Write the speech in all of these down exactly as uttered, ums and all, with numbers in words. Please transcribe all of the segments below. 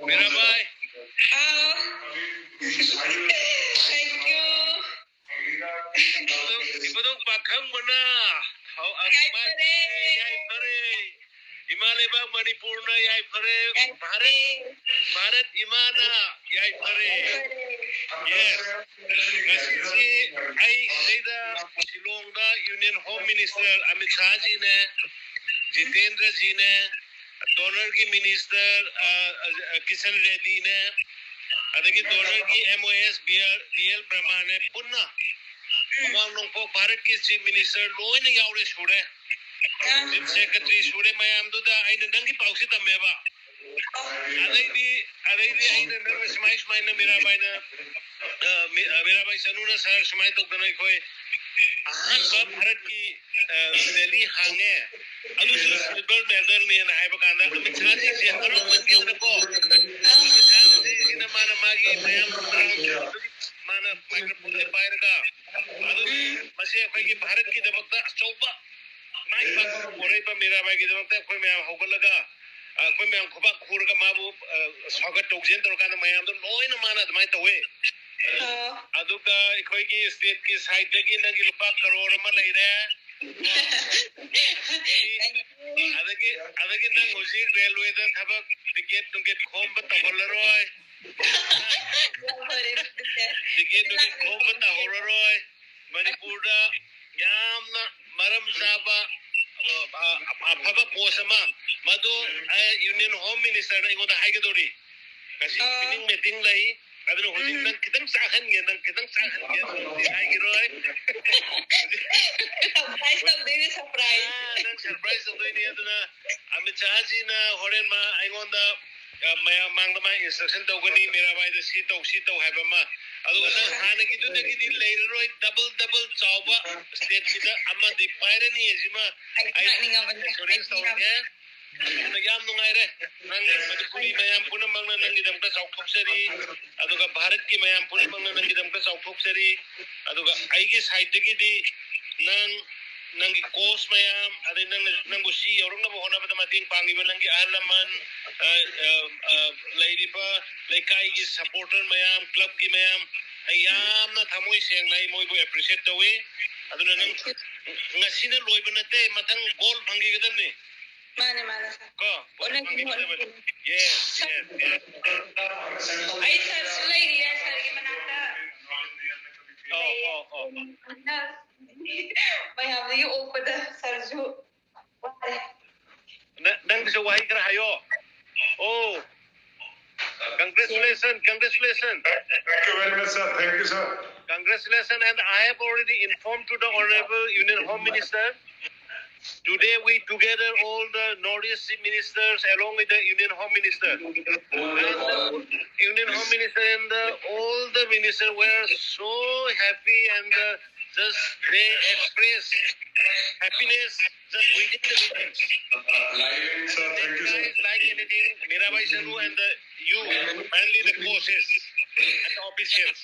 Mirabai. Ah. Thank you꯫ ꯏꯕꯨꯙꯧ ꯄꯥꯈꯪꯕꯅ ꯍꯧ-, ꯌꯥꯏꯐꯔꯦ꯫ ꯌꯥꯏꯐꯔꯦ꯫ ꯏꯃꯥ ꯂꯩꯕꯥꯛ ꯃꯅꯤꯄꯨꯔꯅ ꯌꯥꯏꯐꯔꯦ꯫ ꯌꯥꯏꯐꯔꯦ꯫ ꯚꯥꯔꯠ, ꯚꯥꯔꯠ ꯏꯃꯥꯅ ꯌꯥꯏꯐꯔꯦ꯫ ꯌꯥꯏꯐꯔꯦ꯫ Yes꯫ ꯉꯁꯤꯁꯤ ꯑꯩ ꯁꯤꯗꯩꯗ ꯁꯤꯂꯣꯡꯗ Union Home Minister Amit ꯁꯥꯍꯖꯤꯅꯦ, ꯖꯤꯇꯦꯟꯗ꯭ꯔꯖꯤꯅꯦ, DoNERꯒꯤ Minister, ꯑ, ꯑ, ꯀꯤꯁꯟ ꯔꯦꯗꯤꯅꯦ, ꯑꯗꯒꯤ DoNERꯒꯤ MOS B L, B L ꯕꯔꯃꯥꯅꯦ, ꯄꯨꯟꯅ ꯃꯋꯥꯡ ꯅꯣꯡꯄꯣꯛ ꯚꯥꯔꯠꯀꯤ Chief Minister ꯂꯣꯏꯅ ꯌꯥꯎꯔꯦ, ꯁꯨꯔꯦ꯫ Chief Secretary ꯁꯨꯔꯦ ꯃꯌꯥꯝꯗꯨꯗ ꯑꯩꯅ ꯅꯪꯒꯤ ꯄꯥꯎꯁꯤ ꯇꯝꯃꯦꯕ꯫ ꯑꯗꯩꯗꯤ, ꯑꯗꯩꯗꯤ ꯑꯩꯅ ꯅꯪꯅ ꯁꯨꯃꯥꯏ ꯁꯨꯃꯥꯏꯅ ꯃꯤꯔꯥꯕꯥꯏꯅ, ꯑ, ꯃꯤ-, ꯑ, ꯃꯤꯔꯥꯕꯥꯏ ꯆꯅꯨꯅ sir ꯁꯨꯃꯥꯏꯅ ꯇꯧꯗꯅ ꯑꯩꯈꯣꯏ ꯑꯍꯥꯟꯕ ꯚꯥꯔꯠꯀꯤ, ꯑ, rally ꯍꯥꯡꯉꯦ, ꯑꯗꯨꯁꯨ silver medalꯅꯦꯅ ꯍꯥꯏꯕ ꯀꯥꯟꯗ ꯑꯃꯤꯠ ꯁꯥꯍꯖꯤꯁꯦ ꯍꯔꯥꯎꯃꯟꯈꯤꯗꯅꯀꯣ, ꯑꯃꯤꯠ ꯁꯥꯍꯖꯤꯁꯤꯅ ꯃꯥꯅ ꯃꯥꯒꯤ ꯃꯌꯥꯝ ꯃꯥꯅ microphoneꯁꯦ ꯄꯥꯏꯔꯒ, ꯑꯗꯨ ꯃꯁꯤ ꯑꯩꯈꯣꯏꯒꯤ ꯚꯥꯔꯠꯀꯤꯗꯃꯛꯇ ꯑꯆꯧꯕ ꯃꯥꯏ ꯄꯥꯛꯄ ꯑꯃ ꯄꯣꯔꯛꯏꯕ ꯃꯤꯔꯥꯕꯥꯏꯒꯤꯗꯃꯛꯇ ꯑꯩꯈꯣꯏ ꯃꯌꯥꯝ ꯍꯧꯒꯠꯂꯒ, ꯑ, ꯑꯩꯈꯣꯏ ꯃꯌꯥꯝ ꯈꯨꯕꯥꯛ ꯈꯨꯔꯒ ꯃꯥꯕꯨ, ꯑ, ꯁ꯭ꯋꯥꯒꯠ ꯇꯧꯁꯦꯅ ꯇꯧꯔꯀꯥꯟꯗ ꯃꯌꯥꯝꯗꯣ ꯂꯣꯏꯅ ꯃꯥꯅ ꯑꯗꯨꯃꯥꯏꯅ ꯇꯧꯋꯦ꯫ ꯑꯣ꯫ ꯑꯗꯨꯒ ꯑꯩꯈꯣꯏꯒꯤ stateꯀꯤ sideꯇꯒꯤ ꯅꯪꯒꯤ ꯂꯨꯄꯥ ꯀꯔꯣꯔ ꯑꯃ ꯂꯩꯔꯦ꯫ ꯑꯗꯒꯤ, ꯑꯗꯒꯤ ꯅꯪ ꯍꯧꯖꯤꯛ railwayꯗ ꯊꯕꯛ ticket ꯅꯨꯡꯀꯦꯠ ꯈꯣꯝꯕ ꯇꯧꯍꯜꯂꯔꯣꯏ꯫ Ticket ꯅꯨꯡꯀꯦꯠ ꯈꯣꯝꯕ ꯇꯧꯍꯧꯔꯔꯣꯏ꯫ ꯃꯅꯤꯄꯨꯔꯗ ꯌꯥꯝꯅ ꯃꯔꯝ ꯆꯥꯕ, ꯑ, ꯑ, ꯑꯐꯕ post ꯑꯃ, ꯃꯗꯨ, ꯑ, Union Home Ministerꯅ ꯑꯩꯉꯣꯟꯗ ꯍꯥꯏꯒꯗꯧꯔꯤ꯫ ꯉꯁꯤ ꯑ꯫ Evening meeting ꯂꯩ, ꯑꯗꯨꯅ ꯍꯧꯖꯤꯛ ꯎꯝ꯫ ꯅꯪ ꯈꯤꯇꯪ ꯆꯥꯛꯍꯟꯒꯦ, ꯅꯪ ꯈꯤꯇꯪ ꯆꯥꯛꯍꯟꯒꯦ, ꯍꯥꯏꯒꯤꯔꯣꯏ꯫ Surprise ꯇꯧꯗꯣꯏꯅꯦ, surprise꯫ ꯑ, ꯅꯪ surprise ꯇꯧꯗꯣꯏꯅꯦ, ꯑꯗꯨꯅ ꯑꯃꯤꯠ ꯁꯥꯍꯖꯤꯅ ꯍꯣꯔꯦꯟ ꯃꯥ ꯑꯩꯉꯣꯟꯗ ꯑ, ꯃꯌꯥꯝ ꯃꯥꯡꯗ ꯃꯥ instruction ꯇꯧꯒꯅꯤ, ꯃꯤꯔꯥꯕꯥꯏꯗ ꯁꯤ ꯇꯧ, ꯁꯤ ꯇꯧ ꯍꯥꯏꯕ ꯑꯃ꯫ ꯑꯗꯨꯒ ꯅꯪ ꯍꯥꯟꯅꯒꯤꯗꯨꯗꯒꯤꯗꯤ ꯂꯩꯔꯔꯣꯏ, double double ꯆꯥꯎꯕ stateꯁꯤꯗ ꯑꯃꯗꯤ ꯄꯥꯏꯔꯅꯤ ꯍꯥꯏꯁꯤꯃ ꯑꯩ ꯑꯩ ꯉꯥꯛꯅꯤꯡꯉꯕꯅꯦ꯫ Assurance ꯇꯧꯔꯒꯦ꯫ ꯑꯗꯨꯅ ꯌꯥꯝ ꯅꯨꯡꯉꯥꯏꯔꯦ꯫ ꯅꯪ ꯃꯅꯤꯄꯨꯔꯤ ꯃꯌꯥꯝ ꯄꯨꯝꯅꯃꯛꯅ ꯅꯪꯒꯤꯗꯃꯛꯇ ꯆꯥꯎꯊꯣꯛꯆꯔꯤ, ꯑꯗꯨꯒ ꯚꯥꯔꯠꯀꯤ ꯃꯌꯥꯝ ꯄꯨꯝꯅꯃꯛꯅ ꯅꯪꯒꯤꯗꯃꯛꯇ ꯆꯥꯎꯊꯣꯛꯆꯔꯤ꯫ ꯑꯗꯨꯒ ꯑꯩꯒꯤ sideꯇꯒꯤꯗꯤ ꯅꯪ ꯅꯪꯒꯤ ꯀꯣꯁ ꯃꯌꯥꯝ, ꯑꯗꯩ ꯅꯪꯅ, ꯅꯪꯕꯨ ꯁꯤ ꯌꯧꯔꯛꯅꯕ ꯍꯣꯠꯅꯕꯗ ꯃꯇꯦꯡ ꯄꯥꯡꯉꯤꯕ ꯅꯪꯒꯤ ꯑꯍꯜ ꯂꯃꯟ, ꯑ, ꯑ, ꯑ, ꯂꯩꯔꯤꯕ ꯂꯩꯀꯥꯏꯒꯤ ꯁꯄꯣꯔꯇꯔ ꯃꯌꯥꯝ, ꯀ꯭ꯂꯕꯀꯤ ꯃꯌꯥꯝ, ꯑꯩ ꯌꯥꯝꯅ ꯊꯃꯣꯏ ꯁꯦꯡꯅ ꯑꯩ ꯃꯣꯏꯕꯨ ꯑꯦꯄ꯭ꯔꯤꯁꯤꯌꯦꯠ ꯇꯧꯏ꯫ ꯑꯗꯨꯅ ꯅꯪ ꯉꯁꯤꯅ ꯂꯣꯏꯕ ꯅꯠꯇꯦ, ꯃꯊꯪ ꯒꯣꯜ ꯐꯪꯈꯤꯒꯗꯕꯅꯤ꯫ ꯃꯥꯅꯦ, ꯃꯥꯅꯦ, ꯁꯥꯔ꯫ ꯀꯣ, ꯒꯣꯜ ꯍꯣꯠꯅꯒꯦ, ꯐꯪꯈꯤꯒꯗꯕꯅꯤ꯫ ꯍꯣꯠꯅꯒꯦ꯫ Yes, yes, yes. ꯑꯩ ꯁꯥꯔꯁꯨ ꯂꯩꯔꯤꯌꯦ, ꯁꯥꯔꯒꯤ ꯃꯅꯥꯛꯇ꯫ ꯑꯣ, ꯑꯣ, ꯑꯣ꯫ ꯃꯌꯥꯝꯗꯒꯤ ꯑꯣꯛꯄꯗ ꯁꯥꯔꯁꯨ ꯋꯥꯔꯦ꯫ ꯅ-, ꯅꯪꯒꯤꯁꯨ ꯋꯥꯍꯩ ꯈꯔ ꯍꯥꯏꯌꯣ꯫ Oh, congratulations, congratulations. Thank you very much, sir. Thank you, sir. Congratulations, and I have already informed to the Honorable Union Home Minister. Today we together, all the Northeast Chief Ministers, along with the Union Home Minister. And the Union Home Minister and the, all the ministers were so happy and, uh, just they express happiness just within the meetings. Sir, thank you, sir. Like anything, Mirabai Sanu and the, you, finally the coaches and the officials.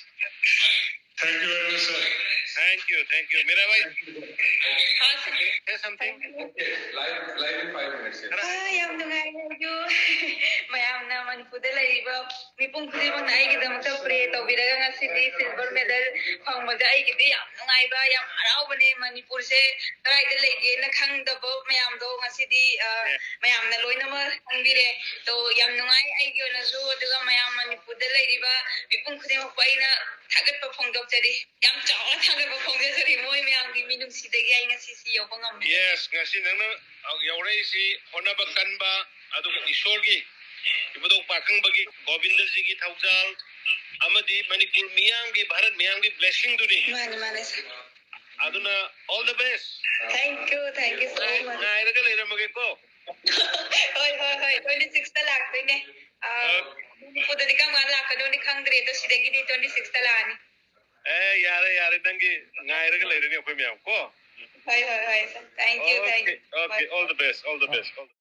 Thank you very much, sir. Thank you, thank you. Mirabai, हाँ, sir. Say something. Okay, live, live in five minutes, yes. हाँ, ꯌꯥꯝ ꯅꯨꯡꯉꯥꯏꯔꯦ꯫ ꯑꯗꯨ ꯃꯌꯥꯝꯅ ꯃꯅꯤꯄꯨꯔꯗ ꯂꯩꯔꯤꯕ ꯃꯤꯄꯨꯝ ꯈꯨꯗꯤꯡꯃꯛꯅ ꯑꯩꯒꯤꯗꯃꯛꯇ ꯄ꯭ꯔꯦ ꯇꯧꯕꯤꯔꯒ ꯉꯁꯤꯗꯤ ꯁꯤꯜꯚꯔ ꯃꯦꯗꯜ ꯐꯪꯕꯁꯦ ꯑꯩꯒꯤꯗꯤ ꯌꯥꯝ ꯅꯨꯡꯉꯥꯏꯕ, ꯌꯥꯝ ꯍꯔꯥꯎꯕꯅꯦ꯫ ꯃꯅꯤꯄꯨꯔꯁꯦ ꯀꯗꯥꯏꯗ ꯂꯩꯒꯦꯅ ꯈꯪꯗꯕ ꯃꯌꯥꯝꯗꯣ ꯉꯁꯤꯗꯤ, ꯑ, ꯃꯌꯥꯝꯅ ꯂꯣꯏꯅꯃꯛ ꯈꯪꯕꯤꯔꯦ꯫ ꯑꯗꯣ ꯌꯥꯝ ꯅꯨꯡꯉꯥꯏ ꯑꯩꯒꯤ ꯑꯣꯏꯅꯁꯨ, ꯑꯗꯨꯒ ꯃꯌꯥꯝ ꯃꯅꯤꯄꯨꯔꯗ ꯂꯩꯔꯤꯕ ꯃꯤꯄꯨꯝ ꯈꯨꯗꯤꯡꯃꯛꯄꯨ ꯑꯩꯅ ꯊꯥꯒꯠꯄ ꯐꯣꯡꯗꯣꯛꯆꯔꯤ꯫ ꯌꯥꯝ ꯆꯥꯎꯅ ꯊꯥꯒꯠꯄ ꯐꯣꯡꯗꯣꯛꯆꯔꯤ꯫ ꯃꯣꯏ ꯃꯌꯥꯝꯒꯤ ꯃꯤꯅꯨꯡꯁꯤꯗꯒꯤ ꯑꯩ ꯉꯁꯤꯁꯤ ꯌꯧꯕ ꯉꯝꯃꯤ꯫ Yes, ꯉꯁꯤ ꯅꯪꯅ ꯌꯧꯔꯛꯏꯁꯤ ꯍꯣꯠꯅꯕ ꯀꯟꯕ, ꯑꯗꯨꯒ ꯏꯁꯣꯔꯒꯤ, ꯏꯕꯨꯙꯧ ꯄꯥꯈꯪꯕꯒꯤ, ꯒꯣꯕꯤꯟꯗꯖꯤꯒꯤ ꯊꯧꯖꯥꯜ ꯑꯃꯗꯤ ꯃꯅꯤꯄꯨꯔ ꯃꯤꯌꯥꯝꯒꯤ, ꯚꯥꯔꯠ ꯃꯤꯌꯥꯝꯒꯤ blessingꯗꯨꯅꯤ꯫ ꯃꯥꯅꯦ, ꯃꯥꯅꯦ, ꯁꯥꯔ꯫ ꯑꯗꯨꯅ all the best. Thank you, thank you so much. ꯉꯥꯏꯔꯒ ꯂꯩꯔꯝꯃꯒꯦꯀꯣ꯫ ꯍꯣꯏ, ꯍꯣꯏ, ꯍꯣꯏ, twenty sixꯇ ꯂꯥꯛꯇꯣꯏꯅꯦ꯫ ꯑ, ꯑ, ꯃꯅꯤꯄꯨꯔꯗꯗꯤ ꯀꯔꯝ ꯀꯥꯟꯗ ꯂꯥꯛꯀꯗꯣꯏꯅꯣ ꯈꯪꯗ꯭ꯔꯦ, ꯑꯗꯣ ꯁꯤꯗꯒꯤꯗꯤ twenty sixꯇ ꯂꯥꯛꯑꯅꯤ꯫ ꯑꯦ, ꯌꯥꯔꯦ, ꯌꯥꯔꯦ, ꯅꯪꯒꯤ ꯉꯥꯏꯔꯒ ꯂꯩꯔꯅꯤ ꯑꯩꯈꯣꯏ ꯃꯌꯥꯝ ꯀꯣ꯫ ꯍꯣꯏ, ꯍꯣꯏ, ꯍꯣꯏ, ꯁꯥꯔ꯫ Thank you, thank you. Okay, okay, all the best, all the best, all the best.